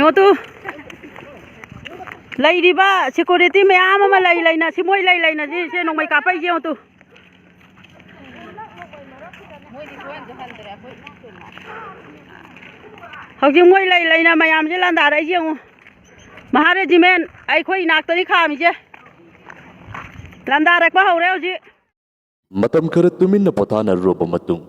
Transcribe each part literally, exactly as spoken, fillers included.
ꯑꯗꯨ ꯂꯩꯔꯤꯕ ꯁꯦꯀ꯭ꯌꯨꯔꯤꯇꯤ ꯃꯌꯥꯝ ꯑꯃ ꯂꯩ ꯂꯩꯅ, ꯁꯤ ꯃꯣꯏ ꯂꯩ ꯂꯩꯅ, ꯁꯤ, ꯁꯦ ꯅꯣꯡꯃꯩ ꯀꯥꯞꯄꯛꯏꯁꯦ ꯌꯦꯡꯉꯨ ꯇꯨ꯫ ꯍꯧꯖꯤꯛ ꯃꯣꯏ ꯂꯩ ꯂꯩꯅ ꯃꯌꯥꯝꯁꯦ ꯂꯥꯟꯗꯥꯔꯛꯏꯁꯦ ꯌꯦꯡꯉꯨ꯫ ꯃꯍꯥ ꯔꯦꯖꯤꯃꯦꯟ ꯑꯩꯈꯣꯏ ꯏꯅꯥꯛꯇꯅꯤ ꯈꯥꯝꯃꯤꯁꯦ꯫ ꯂꯥꯟꯗꯥꯔꯛꯄ ꯍꯧꯔꯦ ꯍꯧꯖꯤꯛ꯫ ꯃꯇꯝ ꯈꯔ ꯇꯨꯃꯤꯟꯅ ꯄꯣꯊꯥꯅꯔꯨꯔꯕ ꯃꯇꯨꯡ,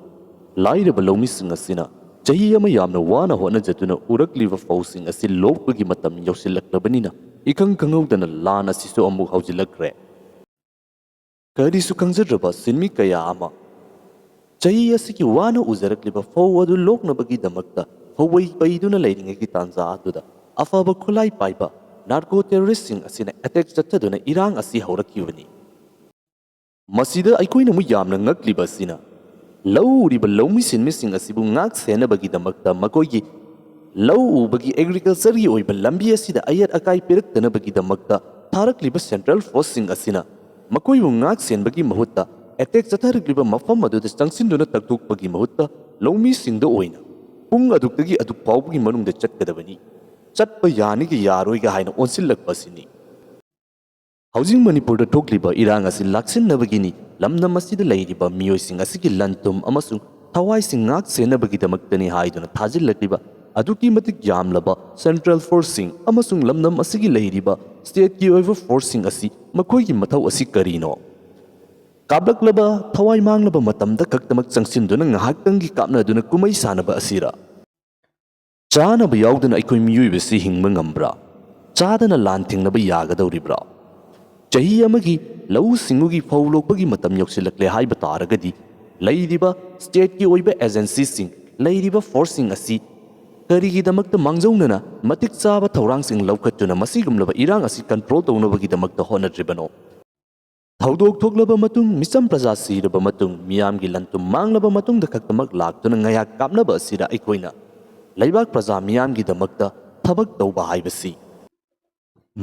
ꯂꯥꯏꯔꯕ ꯂꯧꯃꯤꯁꯤꯡ ꯑꯁꯤꯅ ꯆꯍꯤ ꯑꯃ ꯌꯥꯝꯅ ꯋꯥꯅ ꯍꯣꯠꯅꯖꯗꯨꯅ ꯎꯔꯛꯂꯤꯕ ꯐꯧꯁꯤꯡ ꯑꯁꯤ ꯂꯣꯛꯄꯒꯤ ꯃꯇꯝ ꯌꯧꯁꯤꯜꯂꯛꯂꯕꯅꯤꯅ, ꯏꯈꯪ ꯈꯪꯍꯧꯗꯅ ꯂꯥꯟ ꯑꯁꯤꯁꯨ ꯑꯃꯨꯛ ꯍꯧꯖꯤꯜꯂꯛꯈ꯭ꯔꯦ꯫ ꯀꯔꯤꯁꯨ ꯈꯪꯖꯗ꯭ꯔꯕ ꯁꯤꯟꯃꯤ ꯀꯌꯥ ꯑꯃ ꯆꯍꯤ ꯑꯁꯤꯒꯤ ꯋꯥꯅ ꯎꯖꯔꯛꯂꯤꯕ ꯐꯧ ꯑꯗꯨ ꯂꯣꯛꯅꯕꯒꯤꯗꯃꯛꯇ ꯐꯧꯕꯩ ꯄꯩꯗꯨꯅ ꯂꯩꯔꯤꯉꯩꯒꯤ ꯇꯥꯟꯖꯥ ꯑꯗꯨꯗ, ꯑꯐꯕ ꯈꯨꯠꯂꯥꯏ ꯄꯥꯏꯕ ꯅꯥꯔꯀꯣ ꯇꯦꯔꯣꯔꯤꯁꯁꯤꯡ ꯑꯁꯤꯅ ꯑꯦꯇꯦꯛ ꯆꯠꯊꯗꯨꯅ ꯏꯔꯥꯡ ꯑꯁꯤ ꯍꯧꯔꯛꯈꯤꯕꯅꯤ꯫ ꯃꯁꯤꯗ ꯑꯩꯈꯣꯏꯅ ꯑꯃꯨꯛ ꯌꯥꯝꯅ ꯉꯛꯂꯤꯕ ꯑꯁꯤꯅ, ꯂꯧ ꯎꯔꯤꯕ ꯂꯧꯃꯤ ꯁꯤꯟꯃꯤꯁꯤꯡ ꯑꯁꯤꯕꯨ ꯉꯥꯛ ꯁꯦꯟꯅꯕꯒꯤꯗꯃꯛꯇ ꯃꯈꯣꯏꯒꯤ ꯂꯧ ꯎꯕꯒꯤ, ꯑꯦꯒ꯭ꯔꯤꯀꯜꯆꯔꯒꯤ ꯑꯣꯏꯕ ꯂꯝꯕꯤ ꯑꯁꯤꯗ ꯑꯌꯦꯠ ꯑꯀꯥꯏ ꯄꯤꯔꯛꯇꯅꯕꯒꯤꯗꯃꯛꯇ ꯊꯥꯔꯛꯂꯤꯕ ꯁꯦꯟꯇ꯭ꯔꯦꯜ ꯐꯣꯔꯁꯁꯤꯡ ꯑꯁꯤꯅ ꯃꯈꯣꯏꯕꯨ ꯉꯥꯛ ꯁꯦꯟꯕꯒꯤ ꯃꯍꯨꯠꯇ, ꯑꯦꯇꯦꯛ ꯆꯠꯊꯔꯛꯂꯤꯕ ꯃꯐꯝ ꯑꯗꯨꯗ ꯆꯪꯁꯤꯟꯗꯨꯅ ꯇꯛꯊꯣꯛꯄꯒꯤ ꯃꯍꯨꯠꯇ, ꯂꯧꯃꯤꯁꯤꯡꯗ ꯑꯣꯏꯅ ꯄꯨꯡ ꯑꯗꯨꯛꯇꯒꯤ ꯑꯗꯨꯛ ꯐꯥꯎꯕꯒꯤ ꯃꯅꯨꯡꯗ ꯆꯠꯀꯗꯕꯅꯤ, ꯆꯠꯄ ꯌꯥꯅꯤꯒ ꯌꯥꯔꯣꯏꯒ ꯍꯥꯏꯅ ꯑꯣꯟꯁꯤꯜꯂꯛꯄ ꯑꯁꯤꯅꯤ꯫ ꯍꯧꯖꯤꯛ ꯃꯅꯤꯄꯨꯔꯗ ꯊꯣꯛꯂꯤꯕ ꯏꯔꯥꯡ ꯑꯁꯤ ꯂꯥꯛꯁꯤꯟꯅꯕꯒꯤꯅꯤ, ꯂꯝꯗꯝ ꯑꯁꯤꯗ ꯂꯩꯔꯤꯕ ꯃꯤꯑꯣꯏꯁꯤꯡ ꯑꯁꯤꯒꯤ ꯂꯟ ꯊꯨꯝ ꯑꯃꯁꯨꯡ ꯊꯋꯥꯏꯁꯤꯡ ꯉꯥꯛ ꯁꯦꯟꯅꯕꯒꯤꯗꯃꯛꯇꯅꯤ ꯍꯥꯏꯗꯨꯅ ꯊꯥꯖꯤꯜꯂꯛꯂꯤꯕ ꯑꯗꯨꯛꯀꯤ ꯃꯇꯤꯛ ꯌꯥꯝꯂꯕ ꯁꯦꯟꯇ꯭ꯔꯦꯜ ꯐꯣꯔꯁꯁꯤꯡ ꯑꯃꯁꯨꯡ ꯂꯝꯗꯝ ꯑꯁꯤꯒꯤ ꯂꯩꯔꯤꯕ ꯁ꯭ꯇꯦꯠꯀꯤ ꯑꯣꯏꯕ ꯐꯣꯔꯁꯁꯤꯡ ꯑꯁꯤ ꯃꯈꯣꯏꯒꯤ ꯃꯊꯧ ꯑꯁꯤ ꯀꯔꯤꯅꯣ? ꯀꯥꯞꯂꯛꯂꯕ, ꯊꯋꯥꯏ ꯃꯥꯡꯂꯕ ꯃꯇꯝꯗ ꯈꯛꯇꯃꯛ ꯆꯪꯁꯤꯟꯗꯨꯅ ꯉꯥꯏꯍꯥꯛꯇꯪꯒꯤ ꯀꯥꯞꯅꯗꯨꯅ ꯀꯨꯝꯃꯩ ꯁꯥꯟꯅꯕ ꯑꯁꯤꯔ? ꯆꯥꯅꯕ ꯌꯥꯎꯗꯅ ꯑꯩꯈꯣꯏ ꯃꯤꯑꯣꯏꯕꯁꯤ ꯍꯤꯡꯕ ꯉꯝꯕ꯭ꯔꯥ? ꯆꯥꯗꯅ ꯂꯥꯟ ꯊꯤꯡꯅꯕ ꯌꯥꯒꯗꯧꯔꯤꯕ꯭ꯔꯥ? ꯆꯍꯤ ꯑꯃꯒꯤ ꯂꯧꯎ ꯁꯤꯡꯎꯒꯤ ꯐꯧ ꯂꯣꯛꯄꯒꯤ ꯃꯇꯝ ꯌꯧꯁꯤꯜꯂꯛꯂꯦ ꯍꯥꯏꯕ ꯇꯥꯔꯒꯗꯤ, ꯂꯩꯔꯤꯕ ꯁ꯭ꯇꯦꯠꯀꯤ ꯑꯣꯏꯕ ꯑꯦꯖꯦꯟꯁꯤꯁꯤꯡ, ꯂꯩꯔꯤꯕ ꯐꯣꯔꯁꯁꯤꯡ ꯑꯁꯤ ꯀꯔꯤꯒꯤꯗꯃꯛꯇ ꯃꯥꯡꯖꯧꯅꯅ ꯃꯇꯤꯛ ꯆꯥꯕ ꯊꯧꯔꯥꯡꯁꯤꯡ ꯂꯧꯈꯠꯇꯨꯅ ꯃꯁꯤꯒꯨꯝꯂꯕ ꯏꯔꯥꯡ ꯑꯁꯤ ꯀꯟꯇ꯭ꯔꯣꯜ ꯇꯧꯅꯕꯒꯤꯗꯃꯛꯇ ꯍꯣꯠꯅꯗ꯭ꯔꯤꯕꯅꯣ? ꯊꯧꯗꯣꯛ ꯊꯣꯛꯂꯕ ꯃꯇꯨꯡ, ꯃꯤꯆꯝ ꯄ꯭ꯔꯖꯥ ꯁꯤꯔꯕ ꯃꯇꯨꯡ, ꯃꯤꯌꯥꯝꯒꯤ ꯂꯟ ꯊꯨꯝ ꯃꯥꯡꯂꯕ ꯃꯇꯨꯡꯗ ꯈꯛꯇꯃꯛ ꯂꯥꯛꯇꯨꯅ ꯉꯥꯏꯍꯥꯛ ꯀꯥꯞꯅꯕ ꯑꯁꯤꯗ ꯑꯩꯈꯣꯏꯅ ꯂꯩꯕꯥꯛ ꯄ꯭ꯔꯖꯥ ꯃꯤꯌꯥꯝꯒꯤꯗꯃꯛꯇ ꯊꯕꯛ ꯇꯧꯕ ꯍꯥꯏꯕꯁꯤ꯫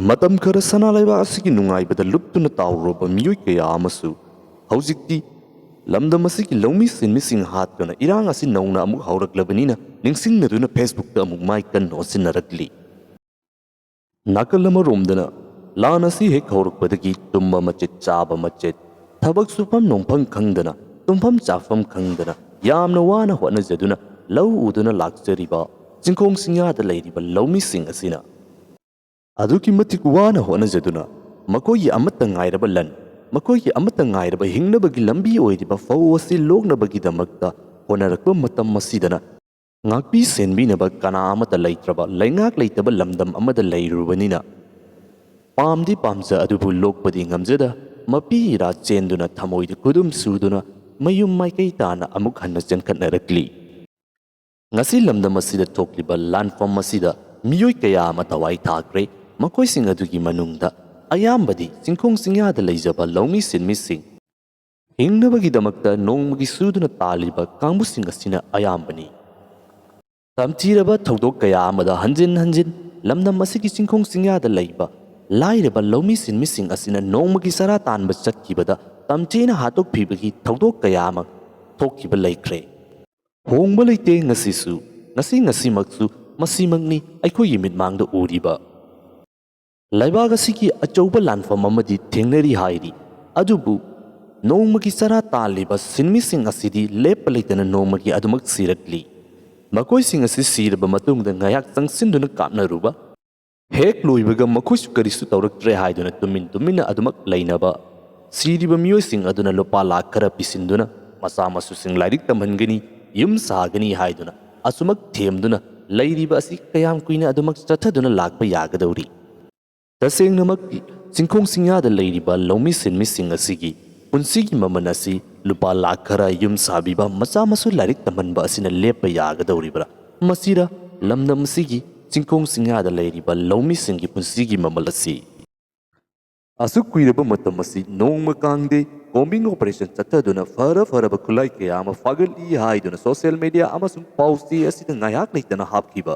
ꯃꯇꯝ ꯈꯔ ꯁꯅꯥ ꯂꯩꯕꯥꯛ ꯑꯁꯤꯒꯤ ꯅꯨꯡꯉꯥꯏꯕꯗ ꯂꯨꯞꯇꯨꯅ ꯇꯥꯎꯔꯨꯔꯕ ꯃꯤꯑꯣꯏ ꯀꯌꯥ ꯑꯃꯁꯨ ꯍꯧꯖꯤꯛꯇꯤ ꯂꯝꯗꯝ ꯑꯁꯤꯒꯤ ꯂꯧꯃꯤ ꯁꯤꯟꯃꯤꯁꯤꯡ ꯍꯥꯠꯇꯨꯅ ꯏꯔꯥꯡ ꯑꯁꯤ ꯅꯧꯅ ꯑꯃꯨꯛ ꯍꯧꯔꯛꯂꯕꯅꯤꯅ ꯅꯤꯡꯁꯤꯡꯅꯗꯨꯅ ꯐꯦꯁꯕꯨꯛꯇ ꯑꯃꯨꯛ ꯃꯥꯏ ꯀꯟꯅ ꯑꯣꯟꯁꯤꯟꯅꯔꯛꯂꯤ꯫ ꯅꯥꯀꯜ ꯑꯃꯔꯣꯝꯗꯅ ꯂꯥꯟ ꯑꯁꯤ ꯍꯦꯛ ꯍꯧꯔꯛꯄꯗꯒꯤ ꯇꯨꯝꯕ ꯃꯆꯦꯠ, ꯆꯥꯕ ꯃꯆꯦꯠ, ꯊꯕꯛ ꯁꯨꯐꯝ ꯅꯣꯝꯐꯝ ꯈꯪꯗꯅ, ꯇꯨꯝꯐꯝ ꯆꯥꯐꯝ ꯈꯪꯗꯅ ꯌꯥꯝꯅ ꯋꯥꯅ ꯍꯣꯠꯅꯖꯗꯨꯅ ꯂꯧ ꯎꯗꯨꯅ ꯂꯥꯛꯆꯔꯤꯕ ꯆꯤꯡꯈꯣꯡ ꯆꯤꯡꯌꯥꯗ ꯂꯩꯔꯤꯕ ꯂꯧꯃꯤꯁꯤꯡ ꯑꯁꯤꯅ ꯑꯗꯨꯛꯀꯤ ꯃꯇꯤꯛ ꯋꯥꯅ ꯍꯣꯠꯅꯖꯗꯨꯅ ꯃꯈꯣꯏꯒꯤ ꯑꯃꯠꯇ ꯉꯥꯏꯔꯕ ꯂꯟ, ꯃꯈꯣꯏꯒꯤ ꯑꯃꯠꯇ ꯉꯥꯏꯔꯕ ꯍꯤꯡꯅꯕꯒꯤ ꯂꯝꯕꯤ ꯑꯣꯏꯔꯤꯕ ꯐꯧ ꯑꯁꯤ ꯂꯣꯛꯅꯕꯒꯤꯗꯃꯛꯇ ꯍꯣꯠꯅꯔꯛꯄ ꯃꯇꯝ ꯑꯁꯤꯗꯅ ꯉꯥꯛꯄꯤ ꯁꯦꯟꯕꯤꯅꯕ ꯀꯅꯥ ꯑꯃꯠꯇ ꯂꯩꯇ꯭ꯔꯕ, ꯂꯩꯉꯥꯛ ꯂꯩꯇꯕ ꯂꯝꯗꯝ ꯑꯃꯗ ꯂꯩꯔꯨꯕꯅꯤꯅ, ꯄꯥꯝꯗꯤ ꯄꯥꯝꯖ ꯑꯗꯨꯕꯨ ꯂꯣꯛꯄꯗꯤ ꯉꯝꯖꯗ, ꯃꯄꯤ ꯏꯔꯥ ꯆꯦꯟꯗꯨꯅ ꯊꯃꯣꯏꯗ ꯈꯨꯗꯨꯝ ꯁꯨꯗꯨꯅ ꯃꯌꯨꯝ ꯃꯥꯏꯀꯩ ꯇꯥꯅ ꯑꯃꯨꯛ ꯍꯟꯅ ꯆꯦꯟꯈꯠꯅꯔꯛꯂꯤ꯫ ꯉꯁꯤ ꯂꯝꯗꯝ ꯑꯁꯤꯗ ꯊꯣꯛꯂꯤꯕ ꯂꯥꯟꯐꯝ ꯑꯁꯤꯗ ꯃꯤꯑꯣꯏ ꯀꯌꯥ ꯑꯃ ꯊꯋꯥꯏ ꯊꯥꯈ꯭ꯔꯦ꯫ ꯃꯈꯣꯏꯁꯤꯡ ꯑꯗꯨꯒꯤ ꯃꯅꯨꯡꯗ ꯑꯌꯥꯝꯕꯗꯤ ꯆꯤꯡꯈꯣꯡ ꯆꯤꯡꯌꯥꯗ ꯂꯩꯖꯕ ꯂꯧꯃꯤ ꯁꯤꯟꯃꯤꯁꯤꯡ, ꯍꯤꯡꯅꯕꯒꯤꯗꯃꯛꯇ ꯅꯣꯡꯃꯒꯤ ꯁꯨꯗꯨꯅ ꯇꯥꯜꯂꯤꯕ ꯀꯥꯡꯕꯨꯁꯤꯡ ꯑꯁꯤꯅ ꯑꯌꯥꯝꯕꯅꯤ꯫ ꯇꯝꯊꯤꯔꯕ ꯊꯧꯗꯣꯛ ꯀꯌꯥ ꯑꯃꯗ ꯍꯟꯖꯤꯟ ꯍꯟꯖꯤꯟ ꯂꯝꯗꯝ ꯑꯁꯤꯒꯤ ꯆꯤꯡꯈꯣꯡ ꯆꯤꯡꯌꯥꯗ ꯂꯩꯕ ꯂꯥꯏꯔꯕ ꯂꯧꯃꯤ ꯁꯤꯟꯃꯤꯁꯤꯡ ꯑꯁꯤꯅ ꯅꯣꯡꯃꯒꯤ ꯆꯔꯥ ꯇꯥꯟꯕ ꯆꯠꯈꯤꯕꯗ ꯇꯝꯊꯤꯅ ꯍꯥꯠꯇꯣꯛꯄꯤꯕꯒꯤ ꯊꯧꯗꯣꯛ ꯀꯌꯥ ꯑꯃ ꯊꯣꯛꯈꯤꯕ ꯂꯩꯈ꯭ꯔꯦ꯫ ꯍꯣꯡꯕ ꯂꯩꯇꯦ ꯉꯁꯤꯁꯨ, ꯉꯁꯤ ꯉꯁꯤꯃꯛꯁꯨ ꯃꯁꯤꯃꯛꯅꯤ ꯑꯩꯈꯣꯏꯒꯤ ꯃꯤꯠꯃꯥꯡꯗ ꯎꯔꯤꯕ꯫ ꯂꯩꯕꯥꯛ ꯑꯁꯤꯒꯤ ꯑꯆꯧꯕ ꯂꯥꯟꯐꯝ ꯑꯃꯗꯤ ꯊꯦꯡꯅꯔꯤ ꯍꯥꯏꯔꯤ꯫ ꯑꯗꯨꯕꯨ ꯅꯣꯡꯃꯒꯤ ꯆꯔꯥ ꯇꯥꯜꯂꯤꯕ ꯁꯤꯟꯃꯤꯁꯤꯡ ꯑꯁꯤꯗꯤ ꯂꯦꯞꯄ ꯂꯩꯇꯅ ꯅꯣꯡꯃꯒꯤ ꯑꯗꯨꯃꯛ ꯁꯤꯔꯛꯂꯤ꯫ ꯃꯈꯣꯏꯁꯤꯡ ꯑꯁꯤ ꯁꯤꯔꯕ ꯃꯇꯨꯡꯗ ꯉꯥꯏꯍꯥꯛ ꯆꯪꯁꯤꯟꯗꯨꯅ ꯀꯥꯞꯅꯔꯨꯕ, ꯍꯦꯛ ꯂꯣꯏꯕꯒ ꯃꯈꯣꯏꯁꯨ ꯀꯔꯤꯁꯨ ꯇꯧꯔꯛꯇ꯭ꯔꯦ ꯍꯥꯏꯗꯨꯅ ꯇꯨꯃꯤꯟ ꯇꯨꯃꯤꯟꯅ ꯑꯗꯨꯃꯛ ꯂꯩꯅꯕ, ꯁꯤꯔꯤꯕ ꯃꯤꯑꯣꯏꯁꯤꯡ ꯑꯗꯨꯅ ꯂꯨꯄꯥ ꯂꯥꯈ ꯈꯔ ꯄꯤꯁꯤꯟꯗꯨꯅ ꯃꯆꯥ ꯃꯁꯨꯁꯤꯡ ꯂꯥꯏꯔꯤꯛ ꯇꯝꯍꯟꯒꯅꯤ, ꯌꯨꯝ ꯁꯥꯒꯅꯤ ꯍꯥꯏꯗꯨꯅ ꯑꯁꯨꯃꯛ ꯊꯦꯝꯗꯨꯅ ꯂꯩꯔꯤꯕ ꯑꯁꯤ ꯀꯌꯥꯝ ꯀꯨꯏꯅ ꯑꯗꯨꯃꯛ ꯆꯠꯊꯗꯨꯅ ꯂꯥꯛꯄ ꯌꯥꯒꯗꯧꯔꯤ? ꯇꯁꯦꯡꯅꯃꯛ ꯆꯤꯡꯈꯣꯡ ꯆꯤꯡꯌꯥꯗ ꯂꯩꯔꯤꯕ ꯂꯧꯃꯤ ꯁꯤꯟꯃꯤꯁꯤꯡ ꯑꯁꯤꯒꯤ ꯄꯨꯟꯁꯤꯒꯤ ꯃꯃꯜ ꯑꯁꯤ ꯂꯨꯄꯥ ꯂꯥꯈ ꯈꯔ, ꯌꯨꯝ ꯁꯥꯕꯤꯕ, ꯃꯆꯥ ꯃꯁꯨ ꯂꯥꯏꯔꯤꯛ ꯇꯝꯍꯟꯕ ꯑꯁꯤꯅ ꯂꯦꯞꯄ ꯌꯥꯒꯗꯧꯔꯤꯕ꯭ꯔꯥ? ꯃꯁꯤꯔ ꯂꯝꯗꯝ ꯑꯁꯤꯒꯤ ꯆꯤꯡꯈꯣꯡ ꯆꯤꯡꯌꯥꯗ ꯂꯩꯔꯤꯕ ꯂꯧꯃꯤꯁꯤꯡꯒꯤ ꯄꯨꯟꯁꯤꯒꯤ ꯃꯃꯜ ꯑꯁꯤ? ꯑꯁꯨꯛ ꯀꯨꯏꯔꯕ ꯃꯇꯝ ꯑꯁꯤ ꯅꯣꯡꯃ ꯀꯥꯡꯗꯦ combing operation ꯆꯠꯊꯗꯨꯅ ꯐꯔ ꯐꯔꯕ ꯈꯨꯠꯂꯥꯏ ꯀꯌꯥ ꯑꯃ ꯐꯥꯒꯠꯂꯤ ꯍꯥꯏꯗꯨꯅ social media ꯑꯃꯁꯨꯡ ꯄꯥꯎ ꯆꯦ ꯑꯁꯤꯗ ꯉꯥꯏꯍꯥꯛ ꯂꯩꯇꯅ ꯍꯥꯞꯈꯤꯕ꯫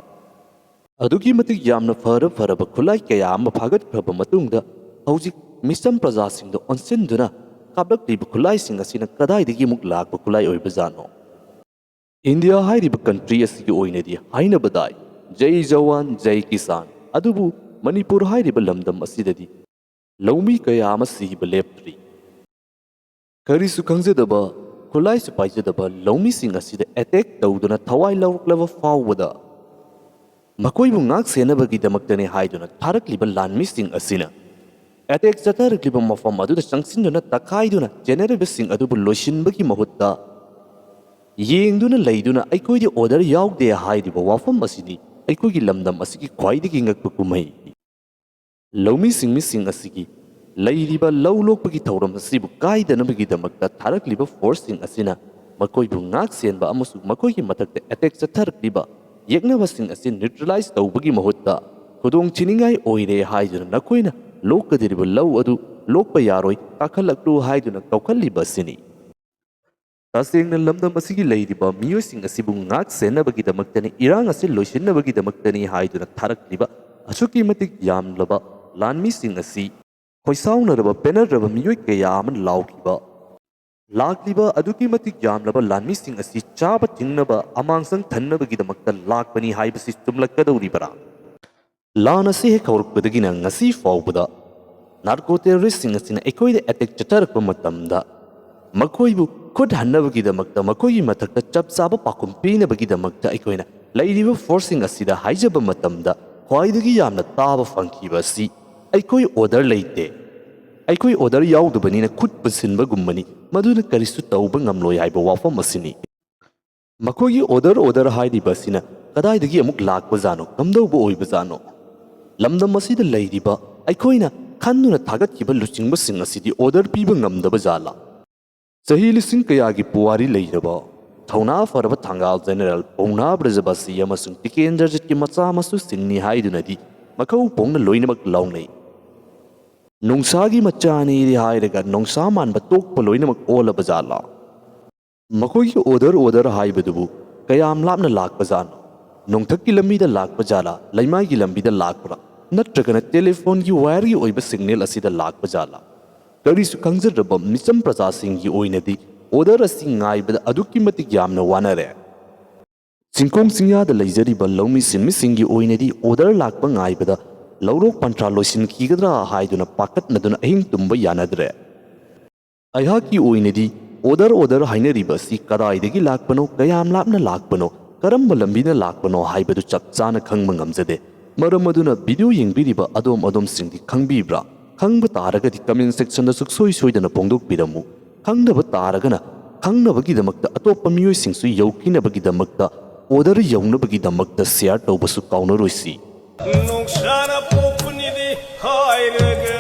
ꯑꯗꯨꯛꯀꯤ ꯃꯇꯤꯛ ꯌꯥꯝꯅ ꯐꯔ ꯐꯔꯕ ꯈꯨꯠꯂꯥꯏ ꯀꯌꯥ ꯑꯃ ꯐꯥꯒꯠꯈ꯭ꯔꯕ ꯃꯇꯨꯡꯗ ꯍꯧꯖꯤꯛ ꯃꯤꯆꯝ ꯄ꯭ꯔꯖꯥꯁꯤꯡꯗ ꯑꯣꯟꯁꯤꯟꯗꯨꯅ ꯀꯥꯞꯂꯛꯂꯤꯕ ꯈꯨꯠꯂꯥꯏꯁꯤꯡ ꯑꯁꯤꯅ ꯀꯗꯥꯏꯗꯒꯤ ꯑꯃꯨꯛ ꯂꯥꯛꯄ ꯈꯨꯠꯂꯥꯏ ꯑꯣꯏꯕꯖꯥꯠꯅꯣ? ꯏꯟꯗꯤꯌꯥ ꯍꯥꯏꯔꯤꯕ country ꯑꯁꯤꯒꯤ ꯑꯣꯏꯅꯗꯤ ꯍꯥꯏꯅꯕꯗꯥꯏ, "ꯖꯩ ꯖꯋꯥꯟ, ꯖꯩ ꯀꯤꯁꯥꯟ", ꯑꯗꯨꯕꯨ ꯃꯅꯤꯄꯨꯔ ꯍꯥꯏꯔꯤꯕ ꯂꯝꯗꯝ ꯑꯁꯤꯗꯗꯤ ꯂꯧꯃꯤ ꯀꯌꯥ ꯑꯃ ꯁꯤꯕ ꯂꯦꯞꯇ꯭ꯔꯤ꯫ ꯀꯔꯤꯁꯨ ꯈꯪꯖꯗꯕ, ꯈꯨꯠꯂꯥꯏꯁꯨ ꯄꯥꯏꯖꯗꯕ ꯂꯧꯃꯤꯁꯤꯡ ꯑꯁꯤꯗ ꯑꯦꯇꯦꯛ ꯇꯧꯗꯨꯅ ꯊꯋꯥꯏ ꯂꯧꯔꯛꯂꯕ ꯐꯥꯎꯕꯗ ꯃꯈꯣꯏꯕꯨ ꯉꯥꯛ ꯁꯦꯟꯅꯕꯒꯤꯗꯃꯛꯇꯅꯤ ꯍꯥꯏꯗꯨꯅ ꯊꯥꯔꯛꯂꯤꯕ ꯂꯥꯟꯃꯤꯁꯤꯡ ꯑꯁꯤꯅ ꯑꯦꯇꯦꯛ ꯆꯠꯊꯔꯛꯂꯤꯕ ꯃꯐꯝ ꯑꯗꯨꯗ ꯆꯪꯁꯤꯟꯗꯨꯅ ꯇꯛꯈꯥꯏꯗꯨꯅ ꯆꯦꯟꯅꯔꯤꯕꯁꯤꯡ ꯑꯗꯨꯕꯨ ꯂꯣꯏꯁꯤꯟꯕꯒꯤ ꯃꯍꯨꯠꯇ ꯌꯦꯡꯗꯨꯅ ꯂꯩꯗꯨꯅ ꯑꯩꯈꯣꯏꯗꯤ ꯑꯣꯔꯗꯔ ꯌꯥꯎꯗꯦ ꯍꯥꯏꯔꯤꯕ ꯋꯥꯐꯝ ꯑꯁꯤꯅꯤ ꯑꯩꯈꯣꯏꯒꯤ ꯂꯝꯗꯝ ꯑꯁꯤꯒꯤ ꯈ꯭ꯋꯥꯏꯗꯒꯤ ꯉꯛꯄ ꯀꯨꯝꯍꯩ꯫ ꯂꯧꯃꯤ ꯁꯤꯟꯃꯤꯁꯤꯡ ꯑꯁꯤꯒꯤ ꯂꯩꯔꯤꯕ ꯂꯧ ꯂꯣꯛꯄꯒꯤ ꯊꯧꯔꯝ ꯑꯁꯤꯕꯨ ꯀꯥꯏꯗꯅꯕꯒꯤꯗꯃꯛꯇ ꯊꯥꯔꯛꯂꯤꯕ ꯐꯣꯔꯁꯁꯤꯡ ꯑꯁꯤꯅ ꯃꯈꯣꯏꯕꯨ ꯉꯥꯛ ꯁꯦꯟꯕ ꯑꯃꯁꯨꯡ ꯃꯈꯣꯏꯒꯤ ꯃꯊꯛꯇ ꯑꯦꯇꯦꯛ ꯆꯠꯊꯔꯛꯂꯤꯕ ꯌꯦꯛꯅꯕꯁꯤꯡ ꯑꯁꯤ ꯅ꯭ꯌꯨꯇ꯭ꯔꯦꯂꯥꯏꯖ ꯇꯧꯕꯒꯤ ꯃꯍꯨꯠꯇ ꯈꯨꯗꯣꯡ ꯊꯤꯅꯤꯡꯉꯥꯏ ꯑꯣꯏꯔꯦ ꯍꯥꯏꯗꯨꯅ ꯅꯈꯣꯏꯅ ꯂꯣꯛꯀꯗꯧꯔꯤꯕ ꯂꯧ ꯑꯗꯨ ꯂꯣꯛꯄ ꯌꯥꯔꯣꯏ, ꯀꯥꯈꯠꯂꯛꯂꯨ ꯍꯥꯏꯗꯨꯅ ꯀꯧꯈꯠꯂꯤꯕ ꯑꯁꯤꯅꯤ꯫ ꯇꯁꯦꯡꯅ ꯂꯝꯗꯝ ꯑꯁꯤꯒꯤ ꯂꯩꯔꯤꯕ ꯃꯤꯑꯣꯏꯁꯤꯡ ꯑꯁꯤꯕꯨ ꯉꯥꯛ ꯁꯦꯟꯅꯕꯒꯤꯗꯃꯛꯇꯅꯤ, ꯏꯔꯥꯡ ꯑꯁꯤ ꯂꯣꯏꯁꯤꯟꯅꯕꯒꯤꯗꯃꯛꯇꯅꯤ ꯍꯥꯏꯗꯨꯅ ꯊꯥꯔꯛꯂꯤꯕ ꯑꯁꯨꯛꯀꯤ ꯃꯇꯤꯛ ꯌꯥꯝꯂꯕ ꯂꯥꯟꯃꯤꯁꯤꯡ ꯑꯁꯤ ꯈꯣꯏꯁꯥꯎꯅꯔꯕ ꯄꯦꯟꯅꯗ꯭ꯔꯕ ꯃꯤꯑꯣꯏ ꯀꯌꯥ ꯑꯃꯅ ꯂꯥꯎꯈꯤꯕ ꯂꯥꯛꯂꯤꯕ ꯑꯗꯨꯛꯀꯤ ꯃꯇꯤꯛ ꯌꯥꯝꯂꯕ ꯂꯥꯟꯃꯤꯁꯤꯡ ꯑꯁꯤ ꯆꯥꯕ ꯊꯤꯡꯅꯕ ꯑꯃꯥꯡꯁꯪ ꯊꯟꯅꯕꯒꯤꯗꯃꯛꯇ ꯂꯥꯛꯄꯅꯤ ꯍꯥꯏꯕꯁꯤ ꯆꯨꯝꯂꯛꯀꯗꯧꯔꯤꯕꯔꯥ? ꯂꯥꯟ ꯑꯁꯤ ꯍꯦꯛ ꯍꯧꯔꯛꯄꯗꯒꯤꯅ ꯉꯁꯤ ꯐꯥꯎꯕꯗ ꯅꯥꯔꯀꯣ ꯇꯦꯔꯣꯔꯤꯁꯁꯤꯡ ꯑꯁꯤꯅ ꯑꯩꯈꯣꯏꯗ ꯑꯦꯇꯦꯛ ꯆꯠꯊꯔꯛꯄ ꯃꯇꯝꯗ ꯃꯈꯣꯏꯕꯨ ꯈꯨꯠ ꯍꯟꯅꯕꯒꯤꯗꯃꯛꯇ, ꯃꯈꯣꯏꯒꯤ ꯃꯊꯛꯇ ꯆꯞ ꯆꯥꯕ ꯄꯥꯎꯈꯨꯝ ꯄꯤꯅꯕꯒꯤꯗꯃꯛꯇ ꯑꯩꯈꯣꯏꯅ ꯂꯩꯔꯤꯕ ꯐꯣꯔꯁꯁꯤꯡ ꯑꯁꯤꯗ ꯍꯥꯏꯖꯕ ꯃꯇꯝꯗ ꯈ꯭ꯋꯥꯏꯗꯒꯤ ꯌꯥꯝꯅ ꯇꯥꯕ ꯐꯪꯈꯤꯕ ꯑꯁꯤ ꯑꯩꯈꯣꯏ ꯑꯣꯔꯗꯔ ꯂꯩꯇꯦ, ꯑꯩꯈꯣꯏ ꯑꯣꯔꯗꯔ ꯌꯥꯎꯗꯕꯅꯤꯅ ꯈꯨꯠ ꯄꯨꯟꯁꯤꯟꯕꯒꯨꯝꯕꯅꯤ, ꯃꯗꯨꯅ ꯀꯔꯤꯁꯨ ꯇꯧꯕ ꯉꯝꯂꯣꯏ ꯍꯥꯏꯕ ꯋꯥꯐꯝ ꯑꯁꯤꯅꯤ꯫ ꯃꯈꯣꯏꯒꯤ ꯑꯣꯔꯗꯔ ꯑꯣꯔꯗꯔ ꯍꯥꯏꯔꯤꯕ ꯑꯁꯤꯅ ꯀꯗꯥꯏꯗꯒꯤ ꯑꯃꯨꯛ ꯂꯥꯛꯄꯖꯥꯠꯅꯣ? ꯀꯝꯗꯧꯕ ꯑꯣꯏꯕꯖꯥꯠꯅꯣ? ꯂꯝꯗꯝ ꯑꯁꯤꯗ ꯂꯩꯔꯤꯕ ꯑꯩꯈꯣꯏꯅ ꯈꯟꯗꯨꯅ ꯊꯥꯒꯠꯈꯤꯕ ꯂꯨꯆꯤꯡꯕꯁꯤꯡ ꯑꯁꯤꯗꯤ ꯑꯣꯔꯗꯔ ꯄꯤꯕ ꯉꯝꯗꯕ ꯖꯥꯠꯂꯥ? ꯆꯍꯤ ꯂꯤꯁꯤꯡ ꯀꯌꯥꯒꯤ ꯄꯨꯋꯥꯔꯤ ꯂꯩꯔꯕ ꯊꯧꯅꯥ ꯐꯔꯕ ꯊꯪꯒꯥꯜ ꯖꯦꯅꯦꯔꯦꯜ ꯄꯥꯎꯅꯥ ꯕ꯭ꯔꯖꯕꯥꯁꯤ ꯑꯃꯁꯨꯡ ꯇꯤꯀꯦꯟꯗ꯭ꯔꯖꯤꯠꯀꯤ ꯃꯆꯥ ꯃꯁꯨꯁꯤꯡꯅꯤ ꯍꯥꯏꯗꯨꯅꯗꯤ ꯃꯈꯧ ꯄꯣꯡꯅ ꯂꯣꯏꯅꯃꯛ ꯂꯥꯎꯅꯩ꯫ ꯅꯣꯡꯁꯥꯒꯤ ꯃꯆꯥꯅꯤꯗꯤ ꯍꯥꯏꯔꯒ ꯅꯣꯡꯁꯥ ꯃꯥꯟꯕ ꯇꯣꯛꯄ ꯂꯣꯏꯅꯃꯛ ꯑꯣꯜꯂꯕ ꯖꯥꯠꯂꯥ? ꯃꯈꯣꯏꯒꯤ ꯑꯣꯔꯗꯔ ꯑꯣꯔꯗꯔ ꯍꯥꯏꯕꯗꯨꯕꯨ ꯀꯌꯥꯝ ꯂꯥꯞꯅ ꯂꯥꯛꯄꯖꯥꯠꯅꯣ? ꯅꯣꯡꯊꯛꯀꯤ ꯂꯝꯕꯤꯗ ꯂꯥꯛꯄ ꯖꯥꯠꯂꯥ? ꯂꯩꯃꯥꯏꯒꯤ ꯂꯝꯕꯤꯗ ꯂꯥꯛꯄ꯭ꯔꯥ? ꯅꯠꯇ꯭ꯔꯒꯅ ꯇꯦꯂꯤꯐꯣꯟꯒꯤ ꯋꯥꯌꯔꯒꯤ ꯑꯣꯏꯕ ꯁꯤꯒꯅꯦꯜ ꯑꯁꯤꯗ ꯂꯥꯛꯄ ꯖꯥꯠꯂꯥ? ꯀꯔꯤꯁꯨ ꯈꯪꯖꯗ꯭ꯔꯕ ꯃꯤꯆꯝ ꯄ꯭ꯔꯖꯥꯁꯤꯡꯒꯤ ꯑꯣꯏꯅꯗꯤ ꯑꯣꯔꯗꯔ ꯑꯁꯤ ꯉꯥꯏꯕꯗ ꯑꯗꯨꯛꯀꯤ ꯃꯇꯤꯛ ꯌꯥꯝꯅ ꯋꯥꯅꯔꯦ꯫ ꯆꯤꯡꯈꯣꯡ ꯆꯤꯡꯌꯥꯗ ꯂꯩꯖꯔꯤꯕ ꯂꯧꯃꯤ ꯁꯤꯟꯃꯤꯁꯤꯡꯒꯤ ꯑꯣꯏꯅꯗꯤ ꯑꯣꯔꯗꯔ ꯂꯥꯛꯄ ꯉꯥꯏꯕꯗ ꯂꯧꯔꯣꯛ ꯄꯟꯊꯥ ꯂꯣꯏꯁꯤꯟꯈꯤꯒꯗ꯭ꯔꯥ ꯍꯥꯏꯗꯨꯅ ꯄꯥꯈꯠꯅꯗꯨꯅ ꯑꯍꯤꯡ ꯇꯨꯝꯕ ꯌꯥꯅꯗ꯭ꯔꯦ꯫ ꯑꯩꯍꯥꯛꯀꯤ ꯑꯣꯏꯅꯗꯤ order order ꯍꯥꯏꯅꯔꯤꯕ ꯑꯁꯤ ꯀꯗꯥꯏꯗꯒꯤ ꯂꯥꯛꯄꯅꯣ, ꯀꯌꯥꯝ ꯂꯥꯞꯅ ꯂꯥꯛꯄꯅꯣ, ꯀꯔꯝꯕ ꯂꯝꯕꯤꯅ ꯂꯥꯛꯄꯅꯣ ꯍꯥꯏꯕꯗꯨ ꯆꯞ ꯆꯥꯅ ꯈꯪꯕ ꯉꯝꯖꯗꯦ꯫ ꯃꯔꯝ ꯑꯗꯨꯅ video ꯌꯦꯡꯕꯤꯔꯤꯕ ꯑꯗꯣꯝ ꯑꯗꯣꯝꯁꯤꯡꯗꯤ ꯈꯪꯕꯤꯕ꯭ꯔꯥ? ꯈꯪꯕ ꯇꯥꯔꯒꯗꯤ comment section ꯗ ꯁꯨꯡꯁꯣꯏ ꯁꯣꯏꯗꯅ ꯐꯣꯡꯗꯣꯛꯄꯤꯔꯝꯃꯨ꯫ ꯈꯪꯗꯕ ꯇꯥꯔꯒꯅ ꯈꯪꯅꯕꯒꯤꯗꯃꯛꯇ, ꯑꯇꯣꯞꯄ ꯃꯤꯑꯣꯏꯁꯤꯡꯁꯨ ꯌꯧꯈꯤꯅꯕꯒꯤꯗꯃꯛꯇ, order ꯌꯧꯅꯕꯒꯤꯗꯃꯛꯇ share ꯇꯧꯕꯁꯨ ꯀꯥꯎꯅꯔꯣꯏꯁꯤ꯫ ꯅꯨꯡꯁꯥꯅ ꯄꯣꯛꯄꯅꯤꯗꯤ ꯍꯥꯏꯔꯒ